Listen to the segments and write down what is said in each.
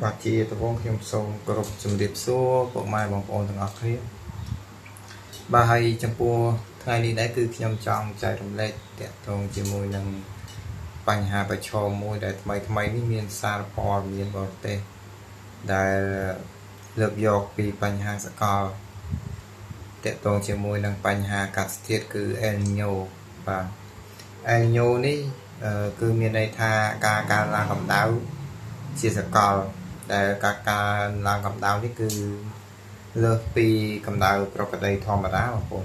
បាទជាដំបូងខ្ញុំសូមគោរពជំរាបសួរពុកម៉ែបងប្អូនទាំងអស់គ្នាបាទហើយចំពោះថ្ងៃនេះដែរគឺខ្ញុំចង់ចែករំលែកទាក់ទងជាមួយនឹងបញ្ហាប្រឈមមួយដែលថ្មីថ្មីនេះមានសារព័ត៌មានបរទេសដែលលើកយកពីបញ្ហាសកលទាក់ទងជាមួយនឹងបញ្ហាអាកាសធាតុគឺ El Niño បាទ El Niño នេះគឺមានន័យថាការកើនឡើងកម្ដៅជាសកលដែលការកើនឡើងកម្ដៅនេះគឺលើសពីកម្ដៅប្រក្រតីធម្មតាបងប្អូន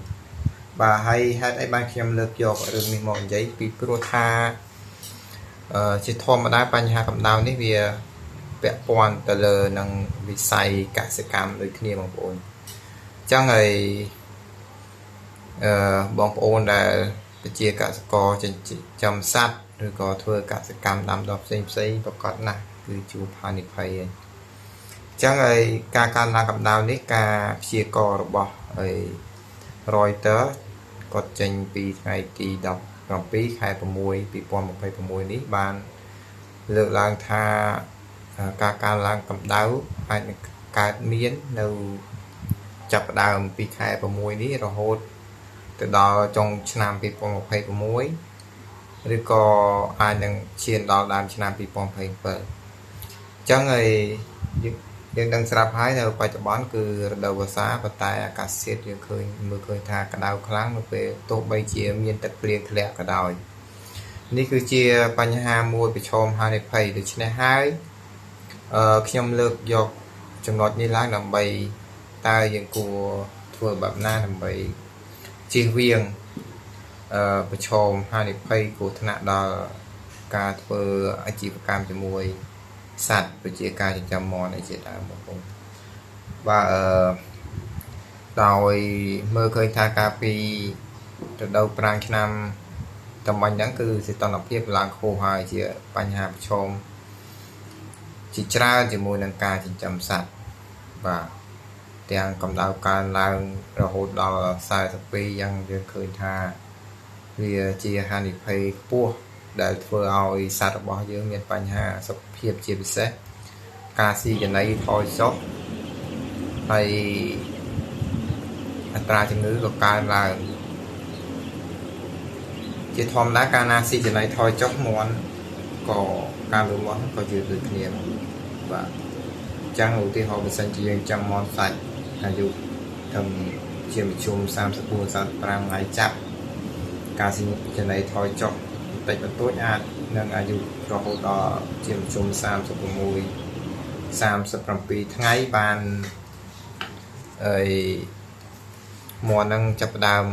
បាទហើយហេតុអីបានខ្ញុំលើកយករឿងនេះមកនិយាយពីព្រោះថាជាធម្មតាបញ្ហាកម្ដៅនេះវាពាក់ព័ន្ធទៅលើនឹងវិស័យកសិកម្មដូចគ្នាបងប្អូនអញ្ចឹងហើយបងប្អូនដែលជាកសិករចិញ្ចឹមសត្វឬក៏ធ្វើកសិកម្មដាំដុះផ្សេងផ្សេងប្រកាសណាស់គឺជួបហានិភ័យហើយអញ្ចឹងហើយការកើនឡើងកម្ដៅនេះការព្យាករណ៍របស់ហើយ Reuters គាត់ចេញពីថ្ងៃទី17ខែ6 2026នេះបានលើកឡើងថាការកើនឡើងកម្ដៅអាចនឹងកើតមាននៅចាប់ផ្ដើមពីខែ6នេះរហូតទៅដល់ចុងឆ្នាំ2026ឬក៏អាចនឹងឈានដល់ដើមឆ្នាំ2027អញ្ចឹងហើយយើងដឹងស្រាប់ហើយនៅបច្ចុប្បន្នគឺរដូវវស្សាប៉ុន្តែអាកាសធាតុយើងឃើញមើលឃើញថាក្តៅខ្លាំងនៅពេលទោះបីជាមានទឹកភ្លៀងធ្លាក់ក៏ដោយនេះគឺជាបញ្ហាមួយប្រឈមហានិភ័យដូច្នេះហើយខ្ញុំលើកយកចំណុចនេះឡើងដើម្បីតើយើងគួរធ្វើបែបណាដើម្បីជៀសវាងប្រឈមហានិភ័យគ្រោះថ្នាក់ដល់ការធ្វើអាជីវកម្មជាមួយសត្វដូចជាការចិញ្ចឹមមាន់អីជាដើមបងប្អូនបាទដោយមើលឃើញថាកាលពីរដូវប្រាំងឆ្នាំតំបាញ់ហ្នឹងគឺសីតុណ្ហភាពឡើងខ្ពស់ហើយជាបញ្ហាប្រឈមជាច្រើនជាមួយនឹងការចិញ្ចឹមសត្វបាទទាំងកម្ដៅកើនឡើងរហូតដល់42យ៉ាងយើងឃើញថាវាជាហានិភ័យខ្ពស់ដែលធ្វើឲ្យសត្វរបស់យើងមានបញ្ហាសុខភាពជាពិសេសការស៊ីចំណីថយចុះហើយអត្រាជំងឺក៏កើនឡើងជាធម្មតាកាលណាស៊ីចំណីថយចុះមាន់ក៏ការលូតលាស់ក៏យឺតដូចគ្នាបាទអញ្ចឹងឧទាហរណ៍បើសិនជាយើងចាំមាន់សាច់អាយុត្រឹមជាមធ្យម34 35ថ្ងៃចាប់ការស៊ីចំណីថយចុះបន្តិចបន្តួចអាចនឹងអាយុរហូតដល់ជាមធ្យម36 37ថ្ងៃបានអីមាន់នឹងចាប់ផ្ដើម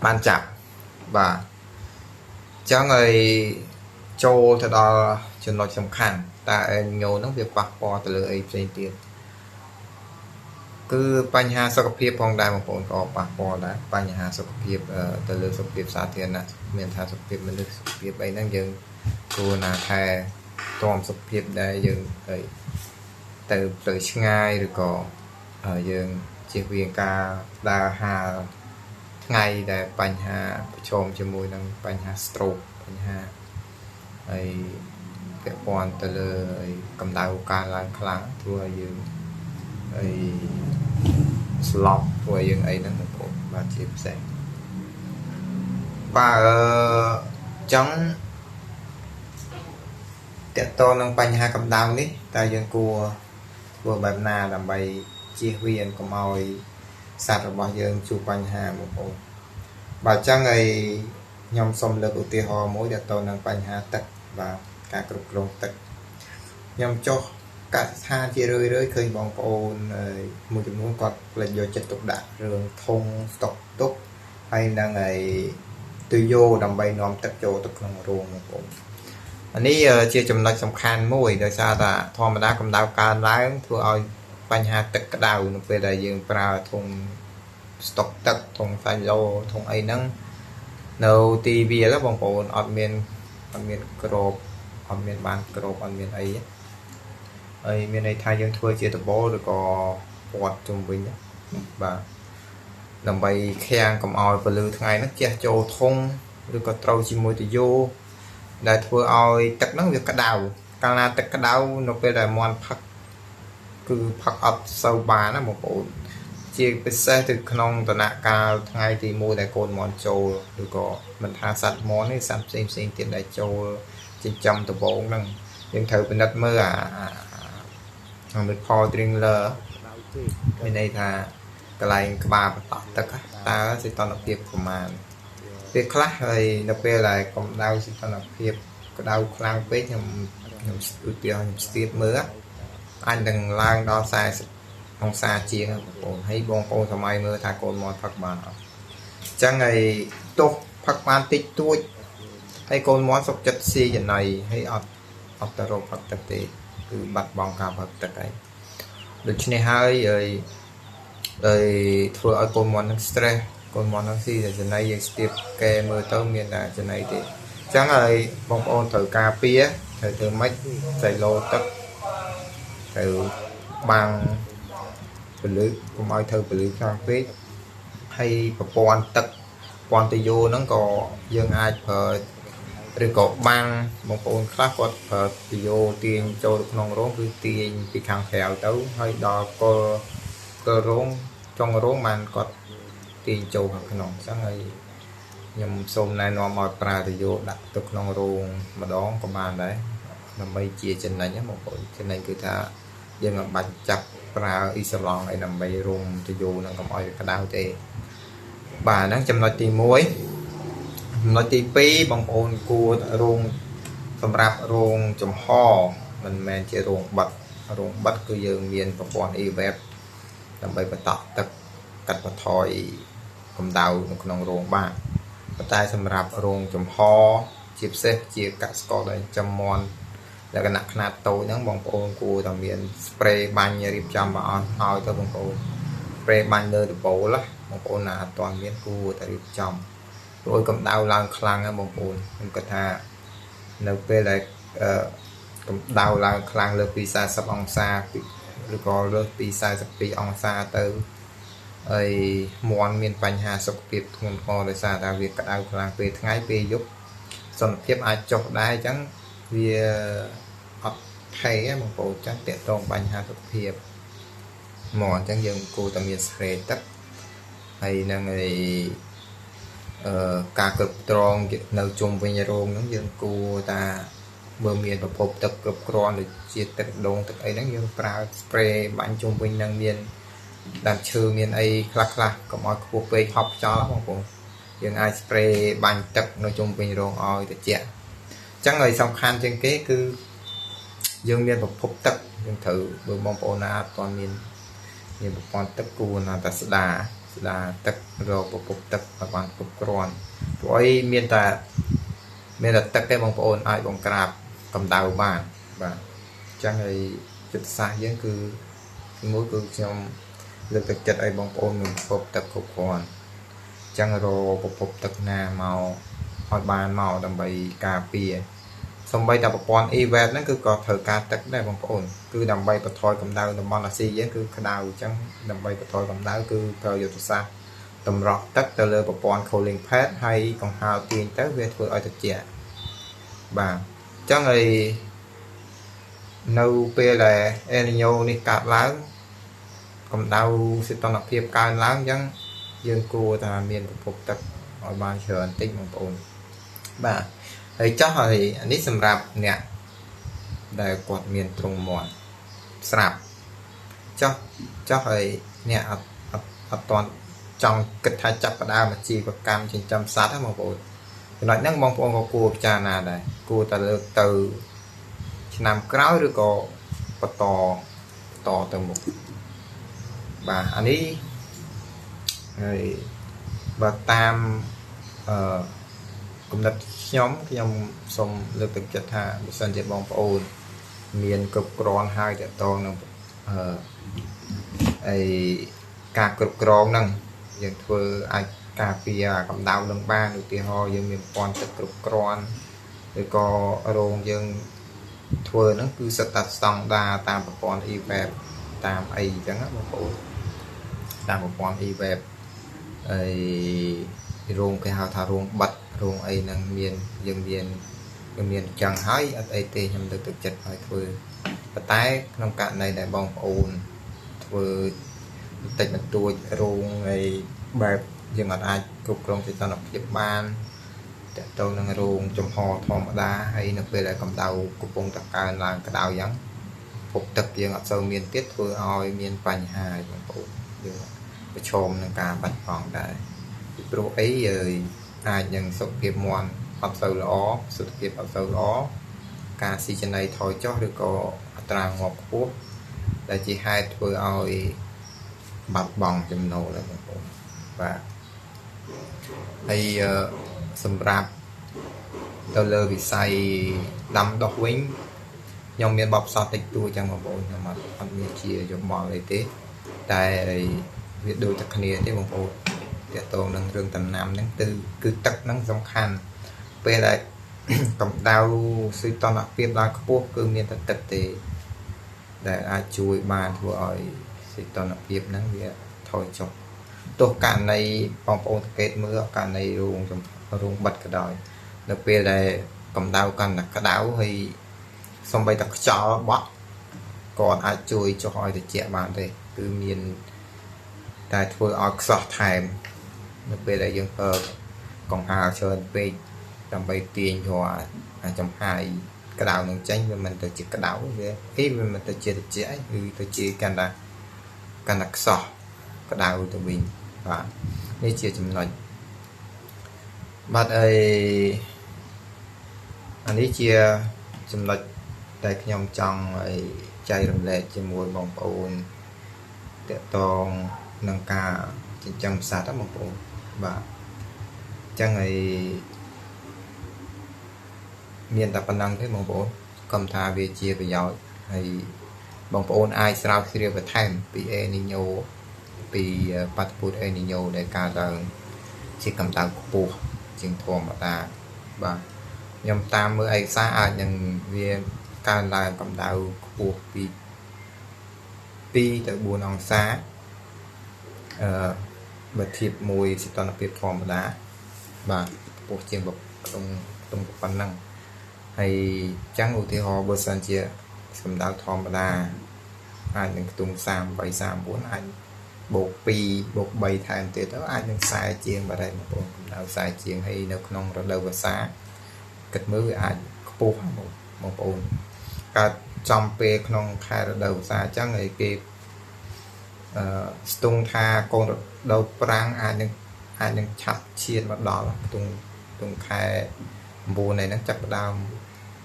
បានចាប់បាទអញ្ចឹងហើយចូលទៅដល់ចំណុចសំខាន់តើអេញូនឹងវាប៉ះពាល់ទៅលើអីផ្សេងទៀតគឺបញ្ហាសុខភាពផងដែរបងប្អូនក៏ប៉ះពាល់ដែរបញ្ហាសុខភាពទៅលើសុខភាពសាធារណៈមានថាសុខភាពមនុស្សសុខភាពអីហ្នឹងយើងគួរណាថែទាំសុខភាពដែលយើងទៅផ្លូវឆ្ងាយឬក៏យើងជៀសវាងការដើរហាលថ្ងៃដែលបញ្ហាប្រឈមជាមួយនឹងបញ្ហា stroke បញ្ហាហើយពាក់ព័ន្ធទៅលើកម្ដៅកើនឡើងខ្លាំងធ្វើឲ្យយើងហើយស្លប់ធ្វើឲ្យយើងអីហ្នឹងបងប្អូនបាទជាពិសេសបាទអញ្ចឹងតកតនឹងបញ្ហាកម្ដៅនេះតើយើងគួរធ្វើបែបណាដើម្បីជៀសវាងកុំឲ្យសត្វរបស់យើងជួបបញ្ហាបងប្អូនបាទអញ្ចឹងហើយខ្ញុំសូមលើកឧទាហរណ៍មួយតទៅនឹងបញ្ហាទឹកបាទការគ្រប់គ្រងទឹកខ្ញុំចុះកសិដ្ឋានជារឿយៗឃើញបងប្អូនមួយចំនួនគាត់ផ្លេចយកចិត្តទុកដាក់រឿងធុងស្តុកទុកហើយនឹងហើយទុយោដើម្បីនាំទឹកចូលទៅក្នុងរោងបងប្អូនអានេះជាចំណុចសំខាន់មួយដោយសារតែធម្មតាកម្ដៅកើនឡើងធ្វើឲ្យបញ្ហាទឹកក្ដៅនៅពេលដែលយើងប្រើធុងស្តុកទឹកធុងសាច់ឡូធុងអីហ្នឹងនៅទីវាលបងប្អូនអត់មានក្របអត់មានបានក្របអត់មានអីហើយមានន័យថាយើងធ្វើជាដបូលឬក៏ព័ទ្ធជុំវិញបាទដើម្បីខាំងកុំឲ្យពលឺថ្ងៃហ្នឹងជះចូលធុងឬក៏ត្រូវជាមួយទុយោដែលធ្វើឲ្យទឹកហ្នឹងវាក្ដៅ កាលណាទឹកក្តៅនៅពេលដែលមាន់ផឹកគឺផឹកអត់សូវបានណាបងប្អូនជាពិសេសទៅក្នុងដំណាក់កាលថ្ងៃទី1ដែលកូនមាន់ចូលឬក៏មិនថាសត្វមាន់ទេសត្វផ្សេងផ្សេងទៀតដែលចូលចិញ្ចឹមដំបូងហ្នឹងយើងត្រូវពិនិត្យមើលអាមួយ Paul Drinkler មានន័យថាកន្លែងក្បាលបន្តក់ទឹកតើសីតុណ្ហភាពប្រមាណពេលខ្លះហើយនៅពេលដែលកម្ដៅសីតុណ្ហភាពក្តៅខ្លាំងពេកខ្ញុំឧទាហរណ៍ខ្ញុំស្ទាបមើលអាចនឹងឡើងដល់40អង្សាជាងបងប្អូនហើយបងប្អូនសម័យមើលថាកូនមាន់ផឹកបានអត់អញ្ចឹងហើយទោះផឹកបានតិចតួចហើយកូនមាន់សុកចិត្តស៊ីចំណីហើយអត់ទៅរកផឹកទឹកទេគឺបាត់បង់ការផឹកទឹកហើយដូច្នេះហើយហើយធ្វើឲ្យកូនមាន់នឹង stress កូនមាន់នឹងស៊ីតែចំណីយើងស្ទាបកែមើលទៅមានតែចំណីទេអញ្ចឹងហើយបងប្អូនត្រូវការពារត្រូវធ្វើម៉េចសៃឡូទឹកត្រូវបាំងពលឺកុំឲ្យធ្វើពលឺខ្លាំងពេកហើយប្រព័ន្ធទឹកប្រព័ន្ធទុយោហ្នឹងក៏យើងអាចប្រើឬក៏បាំងបងប្អូនខ្លះគាត់ប្រើទុយោទាញចូលទៅក្នុងរោងគឺទាញពីខាងក្រៅទៅហើយដល់កលរោងចុងរោងបានគាត់ទាញចូលខាងក្នុងអញ្ចឹងហើយខ្ញុំសូមណែនាំឲ្យប្រើទុយោដាក់ទៅក្នុងរោងម្ដងក៏បានដែរដើម្បីជាចំណេញណាបងប្អូនចំណេញគឺថាយើងមិនបាច់ចាប់ប្រើអ៊ីសូឡង់អីដើម្បីរុំទុយោនឹងកុំឲ្យវាក្តៅទេបាទហ្នឹងចំណុចទី1ចំណុចទី2បងប្អូនគួររោងសម្រាប់រោងចំហមិនមែនជារោងបិទរោងបិទគឺយើងមានប្រព័ន្ធ e-web ដើម្បីបន្តទឹកកាត់បន្ថយកម្ដៅនៅក្នុងរោងបានប៉ុន្តែសម្រាប់រោងចំហជាពិសេសជាកសិករដែលចំមាន់លក្ខណៈខ្នាតតូចហ្នឹងបងប្អូនគួរតែមាន spray បាញ់រៀបចំមកអស់ហើយទៅបងប្អូន spray បាញ់លើដំបូលណាបងប្អូនណាអត់ទាន់មានគួរតែរៀបចំព្រោះកម្ដៅឡើងខ្លាំងណាបងប្អូនខ្ញុំគិតថានៅពេលដែលកម្ដៅឡើងខ្លាំងលើសពី40អង្សាឬក៏លើសពី42អង្សាទៅហើយមាន់មានបញ្ហាសុខភាពធ្ងន់ធ្ងរដោយសារតែវាក្តៅខ្លាំងពេលថ្ងៃពេលយប់សុខភាពអាចចុះដែរអញ្ចឹងវាអត់ថេបងប្អូនចឹងតាក់ទងបញ្ហាសុខភាពមកអញ្ចឹងយើងគួរតែមាន spray ទឹកហើយនឹងឯការគ្រប់គ្រងនៅជុំវិញរោងហ្នឹងយើងគួរតែបើមានប្រភពទឹកគ្រប់គ្រាន់ដូចជាទឹកដូងទឹកអីហ្នឹងយើងប្រើ spray បាញ់ជុំវិញហ្នឹងមានដើមឈើមានអីខ្លះខ្លះកុំឲ្យខ្ពស់ពេកហប់ខ្យល់បងប្អូនយើងអាច spray បាញ់ទឹកនៅជុំវិញរោងឲ្យត្រជាក់អញ្ចឹងហើយសំខាន់ជាងគេគឺយើងមានប្រភពទឹកយើងត្រូវបើបងប្អូនណាអត់ទាន់មានប្រព័ន្ធទឹកគួរណាតែស្ដាទឹករកប្រភពទឹកឲ្យបានគ្រប់គ្រាន់ព្រោះអីមានតែទឹកទេបងប្អូនអាចបង្ក្រាបកម្ដៅបានបាទអញ្ចឹងហើយចិត្តសាស្ត្រយើងគឺទីមួយគឺខ្ញុំលើកទឹកចិត្តឲ្យបងប្អូនមានប្រភពទឹកគ្រប់គ្រាន់អញ្ចឹងរកប្រភពទឹកណាមកឲ្យបានមកដើម្បីការពារសូម្បីតែប្រព័ន្ធ e-web ហ្នឹងគឺក៏ត្រូវការទឹកដែរបងប្អូនគឺដើម្បីបន្ថយកម្ដៅតំបន់អាស៊ីយើងគឺក្តៅអញ្ចឹងដើម្បីបន្ថយកម្ដៅគឺប្រើយុទ្ធសាស្ត្រតម្រក់ទឹកទៅលើប្រព័ន្ធ cooling pad ហើយកង្ហារទាញទៅវាធ្វើឲ្យត្រជាក់បាទអញ្ចឹងហើយនៅពេលដែល El Niño នេះកើតឡើងកម្ដៅសីតុណ្ហភាពកើនឡើងអញ្ចឹងយើងគួរតែមានប្រភពទឹកឲ្យបានច្រើនតិចបងប្អូនបាទហើយចោះហើយអានេះសម្រាប់អ្នកដែលគាត់មានទ្រង់មាន់ស្រាប់ចោះហើយអ្នកអត់ទាន់ចង់គិតថាចាប់ផ្ដើមអាជីវកម្មចិញ្ចឹមសត្វហ្នឹងបងប្អូនចំណុចហ្នឹងបងប្អូនក៏គួរពិចារណាដែរគួរតែលើកទៅឆ្នាំក្រោយឬក៏បន្តទៅមុខបាទអានេះហើយបើតាមគំនិតខ្ញុំសូមលើកទឹកចិត្តថាបើសិនជាបងប្អូនមានគ្រប់គ្រាន់ហើយតកតងនឹងអីការគ្រប់គ្រងហ្នឹងយើងធ្វើអាចការពារកម្ដៅនឹងបានឧទាហរណ៍យើងមានប្រព័ន្ធទឹកគ្រប់គ្រាន់ឬក៏រោងយើងធ្វើហ្នឹងគឺសិតតែស្តង់ដារតាមប្រព័ន្ធ e-web តាមអីអញ្ចឹងណាបងប្អូនតាមប្រព័ន្ធ e-web អីរោងគេហៅថារោងបិទរោងអីហ្នឹងមានយើងមាន វាមានអញ្ចឹងហើយអត់អីទេខ្ញុំលើកទឹកចិត្តឲ្យធ្វើប៉ុន្តែក្នុងករណីដែលបងប្អូនធ្វើបន្តិចបន្តួចរោងហើយបែបយើងអត់អាចគ្រប់គ្រងសីតុណ្ហភាពបានតើទៅនឹងរោងចំហធម្មតាហើយនៅពេលដែលកម្ដៅកំពុងតែកើនឡើងក្ដៅយ៉ាងភពទឹកយើងអត់សូវមានទៀតធ្វើឲ្យមានបញ្ហាបងប្អូនយើងប្រឈមនឹងការបាត់បង់ដែរពីព្រោះអីអាចនឹងសុខភាពមាន់អត់សូវល្អសុខភាពអត់សូវល្អការស៊ីចំណីថយចុះឬក៏អត្រាងាប់ខ្ពស់ដែលជាហេតុធ្វើឲ្យបាត់បង់ចំណូលដែរបងប្អូនបាទហើយសម្រាប់ទៅលើវិស័យដាំដុះវិញខ្ញុំមានបទពិសោធន៍តិចតួចចឹងបងប្អូនខ្ញុំអត់មានជាយោបល់អីទេតែវាដូចតែគ្នាទេបងប្អូនទាក់ទងនឹងរឿងដំណាំហ្នឹងគឺទឹកហ្នឹងសំខាន់ពេលដែលកម្ដៅសីតុណ្ហភាពឡើងខ្ពស់គឺមានតែទឹកទេដែលអាចជួយបានធ្វើឲ្យសីតុណ្ហភាពហ្នឹងវាថយចុះទោះករណីបងប្អូនសង្កេតមើលករណីរោងបិទក៏ដោយនៅពេលដែលកម្ដៅកាន់តែក្ដៅហើយសំបីតែខ្យល់បក់ក៏អាចជួយចុះឲ្យត្រជាក់បានទេគឺមានតែធ្វើឲ្យខ្សោះថែមនៅពេលដែលយើងប្រើកង្ហារច្រើនពេកដើម្បីទាញរាល់ចំហាយក្ដៅនឹងចេញវាមិនទៅជាក្ដៅវាវាមិនទៅជាត្រជាក់គឺទៅជាកាន់តែខ្សោះក្ដៅទៅវិញបាទនេះជាចំណុចបាទអីអានេះជាចំណុចដែលខ្ញុំចង់ឲ្យចែករំលែកជាមួយបងប្អូនទាក់ទងនឹងការចិញ្ចឹមសត្វបងប្អូនបាទអញ្ចឹងឲ្យមានតែប៉ុណ្ណឹងទេបងប្អូនកុំថាវាជាប្រយោជន៍ហើយបងប្អូនអាចស្រាវជ្រាវបន្ថែមពីអេនីញ៉ូពីបាតុភូតអេនីញ៉ូដែលកើតឡើងជាកម្ដៅខ្ពស់ជាងធម្មតាបាទខ្ញុំតាមមើលឯកសារអាចនឹងវាកើនឡើងកម្ដៅខ្ពស់ពី2ទៅ4អង្សាបើធៀបមួយសីតុណ្ហភាពធម្មតាបាទខ្ពស់ជាងក្នុងប៉ុណ្ណឹងហើយចឹងឧទាហរណ៍បើសិនជាកម្ដៅធម្មតាអាចនឹងខ្ទង់38 34អាចបូក2បូក3ថែមទៀតទៅអាចនឹង40ជាងបាទហើយបងប្អូនកម្ដៅ40ជាងហើយនៅក្នុងរដូវវស្សាគិតមើលវាអាចខ្ពស់បងប្អូនកើតចំពេលក្នុងខែរដូវវស្សាអញ្ចឹងហើយគេស្ទង់ថាកូនរដូវប្រាំងអាចនឹងឆាប់ឈានមកដល់ខ្ទង់ខែ9នេះហ្នឹងចាប់ផ្ដើម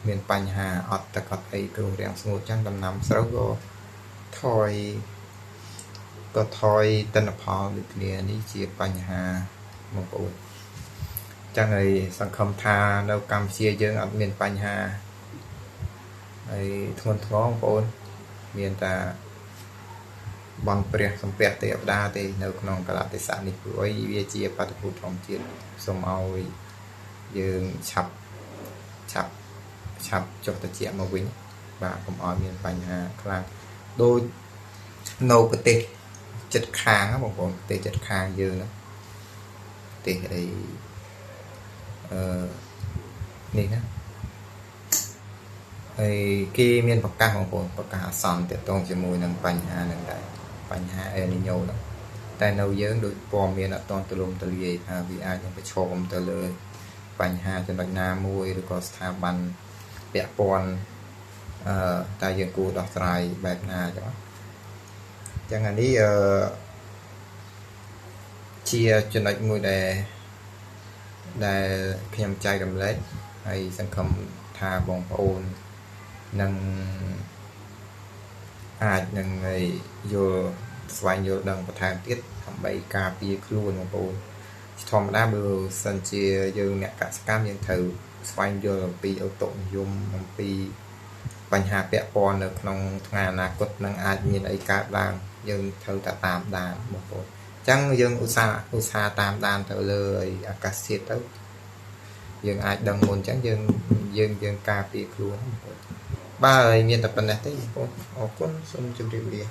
មានបញ្ហាអត់ទឹកអត់អីគ្រោះរាំងស្ងួតអញ្ចឹងដំណាំស្រូវក៏ថយទិន្នផលដូចគ្នានេះជាបញ្ហាបងប្អូនចឹងហើយសង្ឃឹមថានៅកម្ពុជាយើងអត់មានបញ្ហាហើយធ្ងន់ធ្ងរបងប្អូនមានតែបន់ព្រះសំពះទេវតាទេនៅក្នុងកលៈទេសៈនេះព្រោះអីវាជាបាតុភូតធម្មជាតិសូមឲ្យយើងឆាប់ចុះត្រជាក់មកវិញបាទកុំឲ្យមានបញ្ហាខ្លាំងដូចនៅប្រទេសជិតខាងបងប្អូនប្រទេសជិតខាងយើងណាប្រទេសអីនេះណាហើយគេមានប្រកាសបងប្អូនប្រកាសអាសន្នទាក់ទងជាមួយនឹងបញ្ហាហ្នឹងដែរបញ្ហាអេនីញ៉ូហ្នឹងតែនៅយើងដូចព័ត៌មានអត់ទាន់ទូលំទូលាយថាវាអាចនឹងប្រឈមទៅលើបញ្ហាចំណុចណាមួយឬក៏ស្ថាប័នពាក់ព័ន្ធតើយើងគួរដោះស្រាយបែបណាចឹងចឹងអានេះជាចំណុចមួយដែលខ្ញុំចែករំលែកហើយសង្ឃឹមថាបងប្អូននឹងអាចនឹងយល់ស្វែងយល់ដឹងបន្ថែមទៀតដើម្បីការពារខ្លួនបងប្អូនធម្មតាបើសិនជាយើងអ្នកកសិកម្មយើងត្រូវស្វែងយល់អំពីអូតូនិយមអំពីបញ្ហាពាក់ព័ន្ធនៅក្នុងថ្ងៃអនាគតនឹងអាចមានអីកើតឡើងយើងត្រូវតែតាមដានបងប្អូនអញ្ចឹងយើងឧស្សាហ៍តាមដានទៅលើអាកាសធាតុទៅយើងអាចដឹងមុនអញ្ចឹងយើងការពារខ្លួនបងប្អូនបាទហើយមានតែប៉ុណ្ណេះទេបងប្អូនអរគុណសូមជម្រាបលា